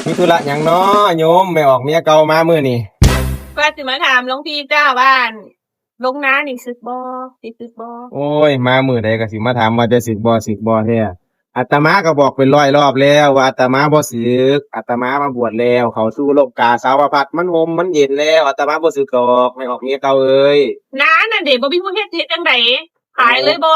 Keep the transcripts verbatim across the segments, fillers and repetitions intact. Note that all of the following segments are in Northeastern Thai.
มีธุระหยังน้อโยม แม่ออกเมียเก่ามามื้อนี้ ว่าสิมาถามหลวงพี่จ้าว่า ลงนานี่สึกบ่ สิสึกบ่ โอ้ย มามื้อใดก็สิมาถามว่าจะสึกบ่ สึกบ่แท้ อาตมาก็บอกเป็นร้อยรอบแล้วว่าอาตมาบ่สึก อาตมามาบวชแล้ว เข้าสู่โลกาสาวพัสต์ มันห่มมันเย็นแล้ว อาตมาบ่สึกดอก แม่ออกเมียเก่าเอ้ย นานั่นเด้ บ่มีผู้เฮ็ด เฮ็ดจั่งใด ขายเลยบ่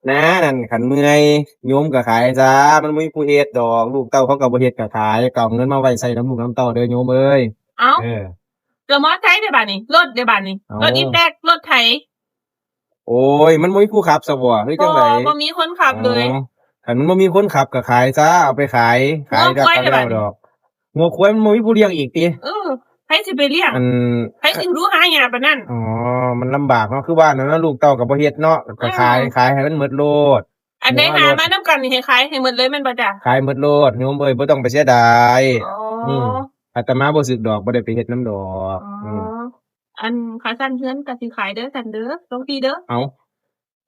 นานั่นคันเมื่อยโยมก็ขายซะ มันบ่มีผู้เฮ็ดดอก ลูกเต้าเขาก็บ่เฮ็ดก็ขาย ก็เอาเงินมาไว้ใช้นำลูกนำเต้าเด้อโยมเอ้ย เอ้า เออ แล้วมอไซค์เด้บาดนี้ รถเด้บาดนี้ เอ้า รถอีแต๊ก รถไถ โอ้ย มันบ่มีผู้ขับซะบ่ หรือจั่งใด บ่ บ่มีคนขับเลย อ๋อ คันมันบ่มีคนขับก็ขายซะ เอาไปขาย ขาย งัวควาย ก็ เด้บาดนี้ ดอก งัวควายมันบ่มีผู้เลี้ยงอีกติ เออ ไผสิไปเลี้ยง อัน ไผสิรู้หายากปานนั้น อ๋อ มันลำบากเนาะ คือว่านั่นนะ ลูกเต้าก็บ่เฮ็ดเนาะ ก็ขาย อืม ขายให้มันหมดโลด อันใด งัว หามา โลด นำกันนี่ให้ขายให้หมดเลยแม่นบ่จ้ะ ขายหมดโลด โยมเอ้ย บ่ต้องไปเสียดาย อ๋อ อืม อาตมาบ่สึกดอก บ่ได้ไปเฮ็ดนำดอก อ๋อ อืม อันขาสั้นเฮือนก็สิขายเด้อ ซั่นเด้อ หลวงพี่เด้อ เอา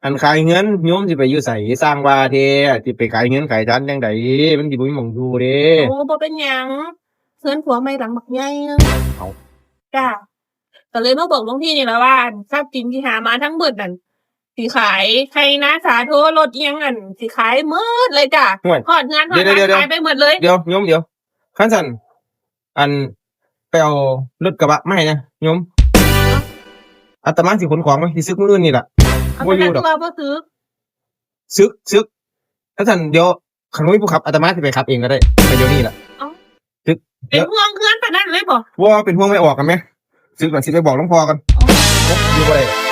อันขายเฮือน โยมสิไปอยู่ไส สร้างว่าแท้ สิไปขายเฮือนขายซานจั่งใด มันสิบ่มีหม่องอยู่เด้ โอ้ บ่เป็นหยัง เฮือนผัวใหม่หลังบักใหญ่นึง เอา จ้ะ ก็เลยมาบอกหลวงพี่นี่ล่ะว่า ทรัพย์สินที่หามาทั้งหมดนั่น สิขาย ไฮ่นาสาโท รถอีหยังนั่น สิขายหมดเลยจ้ะ ห่วย ฮอดเฮือนฮอด เดี๋ยว ร้าน เดี๋ยว ขายไปหมดเลย เดี๋ยว โยม เดี๋ยว คันซั่น อัน ไปเอารถกระบะมาให้นะ โยม อาตมาสิขนของมา สิสึกมื้ออื่นนี่ล่ะ เอา บ่อยู่ดอก ไปกันตัวบ่ซื้อ สึก สึก คันซั่น เดี๋ยว คันบ่มีผู้ขับ อาตมาสิไปขับเองก็ได้ ไปเดี๋ยวนี้ล่ะ เอ้า สึก เป็นห่วงเฮือนปานนั้นเลยบ่ ว่าเป็นห่วงแม่ออกกันไหม สึกก่อนสิไปบอกหลวงพ่อกัน อยู่บ่ได้